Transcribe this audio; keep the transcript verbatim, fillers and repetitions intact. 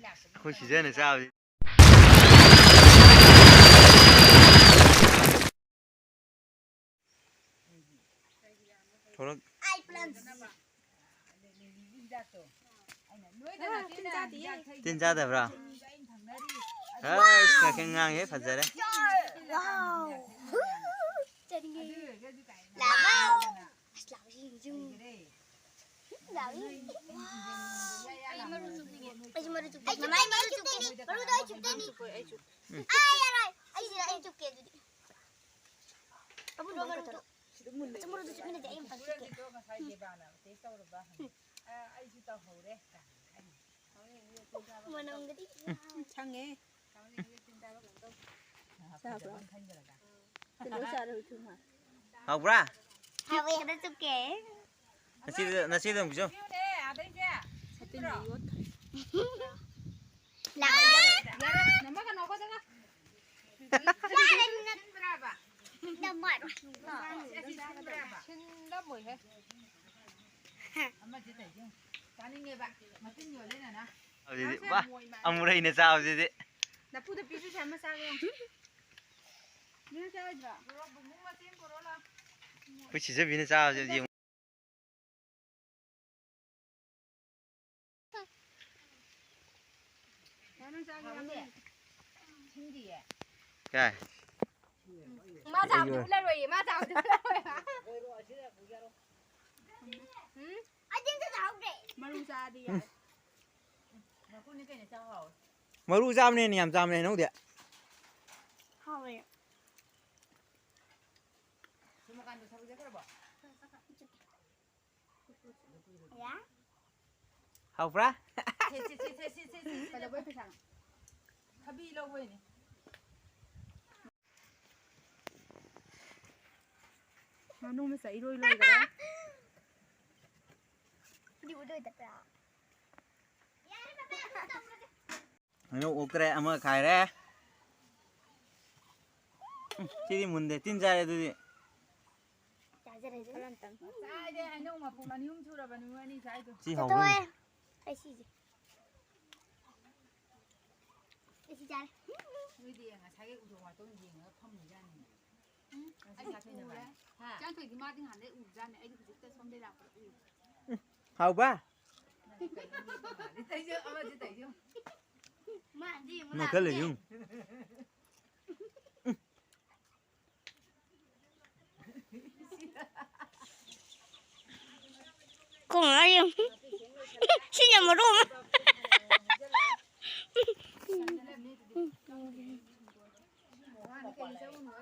ꯑꯩꯈꯣꯏ ꯁꯤꯖꯟꯅ ꯆꯥꯕꯁꯤ꯫ ꯊꯣꯔꯛ-, ꯇꯤꯟ ꯆꯥꯗꯕ꯭ꯔꯥ? ꯑꯁ, ꯉꯥꯛꯀꯤꯡ ꯉꯥꯡꯉꯦ, ꯐꯖꯔꯦ꯫ ꯋꯥꯎ꯫ ꯆꯥꯅꯤꯡꯉꯦ꯫ ꯂꯥꯛꯑꯣ꯫ ꯑꯁ, ꯂꯥꯛꯑꯣ, ꯁꯤ ꯌꯦꯡꯁꯤ꯫ ꯂꯥꯛꯑꯣ꯫ ꯑꯩꯁꯨ ꯃꯔꯨ ꯆꯨꯞꯀꯦ꯫ ꯃꯃꯥꯏ ꯃꯔꯨ ꯆꯨꯞꯀꯦ꯫ ꯃꯔꯨꯗꯣ ꯑꯩ ꯆꯨꯞꯇꯣꯏꯅꯤ꯫ ꯑꯩ ꯆꯨꯞ-, ꯎꯝ꯫ ꯑꯥ, ꯌꯥꯔꯣꯏ꯫ ꯑꯩꯁꯤꯗ ꯑꯩ ꯆꯨꯞꯀꯦ ꯑꯗꯨꯗꯤ꯫ ꯑꯃꯨꯟꯕ ꯑꯃ ꯀꯛꯊꯠꯂꯣ꯫ ꯑꯆꯨꯝꯕꯗꯨ ꯆꯨꯞꯃꯤꯟꯅꯁꯦ, ꯑꯩ ꯑꯃꯨꯛꯇꯪ ꯆꯨꯞꯀꯦ꯫ ꯃꯅꯝꯒꯗꯤ꯫ ꯎꯝ, ꯁꯪꯉꯦ꯫ ꯆꯥꯕ꯭ꯔꯣ? ꯀꯩꯅꯣ ꯆꯥꯔꯣ, ꯏꯊꯨꯝ ꯍꯥ꯫ ꯍꯥꯎꯕ꯭ꯔꯥ? ꯍꯥꯎꯋꯦ꯫ ꯈꯔ ꯆꯨꯞꯀꯦ꯫ ꯅꯆꯦꯗ, ꯅꯆꯦꯗ ꯑꯃꯨꯛ ꯄꯤꯖꯧ꯫ ꯁꯇꯤꯟꯗꯤ ꯌꯣꯠꯈ꯭ꯔꯦ꯫ ꯂꯥꯛꯑꯣ꯫ ꯌꯥꯔꯦ, ꯅꯝꯃꯒꯅꯣ, ꯑꯩꯈꯣꯏꯗꯒ꯫ ꯌꯥꯔꯦ, ꯅꯪ꯫ ꯅꯝꯃꯣꯏ꯫ ꯁꯤꯟꯗꯝꯃꯣꯏꯍꯦ꯫ ꯑꯃꯁꯦ ꯇꯧꯏꯁꯦ ꯌꯦꯡꯉꯨ꯫ ꯆꯥꯅꯤꯡꯉꯦꯕ꯫ ꯃꯆꯤꯟ ꯌꯣꯜꯂꯦ ꯅꯅ꯫ ꯑꯗꯨꯗꯤ, ꯑꯁ, ꯌꯥꯝ ꯋꯥ, ꯃꯣꯏ ꯃꯥ꯫ ꯑꯃꯨꯔꯩꯅ ꯆꯥꯕꯁꯤꯗꯤ꯫ ꯅꯐꯨꯗ ꯄꯤꯖꯨꯁꯦ ꯑꯃ ꯆꯥꯒꯦ ꯌꯦꯡꯉꯨ꯫ ꯅꯪ ꯆꯥꯔꯣꯏꯗ꯭ꯔꯣ? ꯄꯨꯔꯛꯑꯣ, ꯕꯨꯡꯕꯨꯡ ꯃꯆꯦ ꯑꯃ ꯄꯨꯔꯛꯑꯣ ꯂꯥꯎ꯫ ꯑꯩꯈꯣꯏ ꯁꯤꯖꯕꯤꯅ ꯆꯥꯕꯁꯦ ꯌꯦꯡꯉꯨ꯫ ꯀꯥꯏ? ꯃꯥ ꯆꯥꯕꯗꯤ ꯎꯠꯂꯔꯣꯏꯌꯦ, ꯃꯥ ꯆꯥꯕꯗꯤ ꯎꯠꯂꯔꯣꯏ꯫ ꯎꯝ? ꯃꯔꯨ ꯆꯥꯗꯤ ꯌꯥꯔꯦ꯫ ꯃꯔꯨ ꯆꯥꯕꯅ ꯍꯦꯟꯅ ꯌꯥꯝ ꯆꯥꯕꯅꯦ ꯍꯩꯅꯧꯗꯤ꯫ ꯍꯥꯎꯋꯦ꯫ ꯁꯨꯃꯀꯥꯟꯇ ꯊꯕꯛ ꯆꯠꯈ꯭ꯔꯕꯣ? ꯌꯥ꯫ ꯍꯥꯎꯕ꯭ꯔꯥ? ꯁꯦ, ꯁꯦ, ꯁꯦ, ꯁꯦ꯫ ꯀꯩꯗꯧꯕꯩ ꯄꯩꯁꯥꯅꯣ? ꯊꯕꯤ ꯂꯧꯕꯩꯅꯦ꯫ ꯉꯥꯅꯨ ꯃꯆꯥ ꯏꯔꯣꯏ ꯂꯣꯏꯒ꯭ꯔꯦ꯫ ꯁꯤꯗꯤ ꯎꯗꯣꯏ ꯅꯠꯇ꯭ꯔꯥ? ꯍꯩꯅꯧ ꯑꯣꯛꯇ꯭ꯔꯦ, ꯑꯃ ꯈꯥꯏꯔꯦ꯫ ꯎꯝ, ꯁꯤꯗꯤ ꯃꯨꯟꯗꯦ, ꯇꯤꯟ ꯆꯥꯔꯦ ꯑꯗꯨꯗꯤ꯫ ꯆꯥꯖꯔꯦ ꯑꯗꯨꯗꯤ꯫ ꯆꯥꯏꯗꯦ, ꯍꯩꯅꯧ ꯃꯄꯨꯝ ꯑꯅꯤ ꯑꯍꯨꯝ ꯁꯨꯔꯕꯅꯤ ꯃꯣꯏ ꯑꯅꯤ ꯆꯥꯏꯗꯣ꯫ ꯁꯤ ꯍꯥꯎꯕ꯭ꯔꯥ ꯆꯠꯊꯣꯛꯑꯦ꯫ ꯌꯦꯡꯉꯨ꯫ ꯑꯩ ꯁꯤꯁꯦ꯫ ꯆꯥꯔꯦ꯫ ꯅꯣꯏꯗꯤ ꯉꯁꯥꯏꯒꯤ ꯎꯗꯣꯡ ꯋꯥꯇꯣꯟ ꯌꯦꯡꯉꯒ ꯐꯝꯃꯨꯖꯥꯠꯅꯤ꯫ ꯉꯁꯥꯏ ꯆꯥꯊꯣꯏꯅ ꯚꯥꯏ꯫ ꯍꯥ? ꯆꯥꯊꯣꯏꯗꯤ ꯃꯥꯗꯤ ꯅꯍꯥꯟꯗꯩ ꯎꯕꯖꯥꯠꯅꯦ꯫ ꯑꯩꯗꯤ ꯍꯧꯖꯤꯛꯇ ꯁꯣꯝꯗꯩ ꯂꯥꯛꯄꯗ ꯎꯏ꯫ ꯍꯥꯎꯕ? ꯅꯪ ꯀꯩꯅꯣ ꯃꯤ ꯑꯃ ꯃꯥꯜꯂꯤ꯫ ꯇꯩꯖꯧ, ꯑꯃꯁꯨ ꯇꯩꯖꯧ꯫ ꯃꯥꯗꯤ ꯌꯦꯡꯉꯨ ꯅꯣꯛꯈꯠꯂꯦ ꯂꯥꯛꯄꯅꯦ꯫ ꯌꯨꯝ꯫ ꯀꯣꯡꯉꯥꯏ ꯌꯨꯝ꯫ ꯁꯤꯅ ꯃꯔꯨ ꯑꯃ꯫ ꯃꯥꯅ ꯀꯩ ꯆꯧꯅꯣ?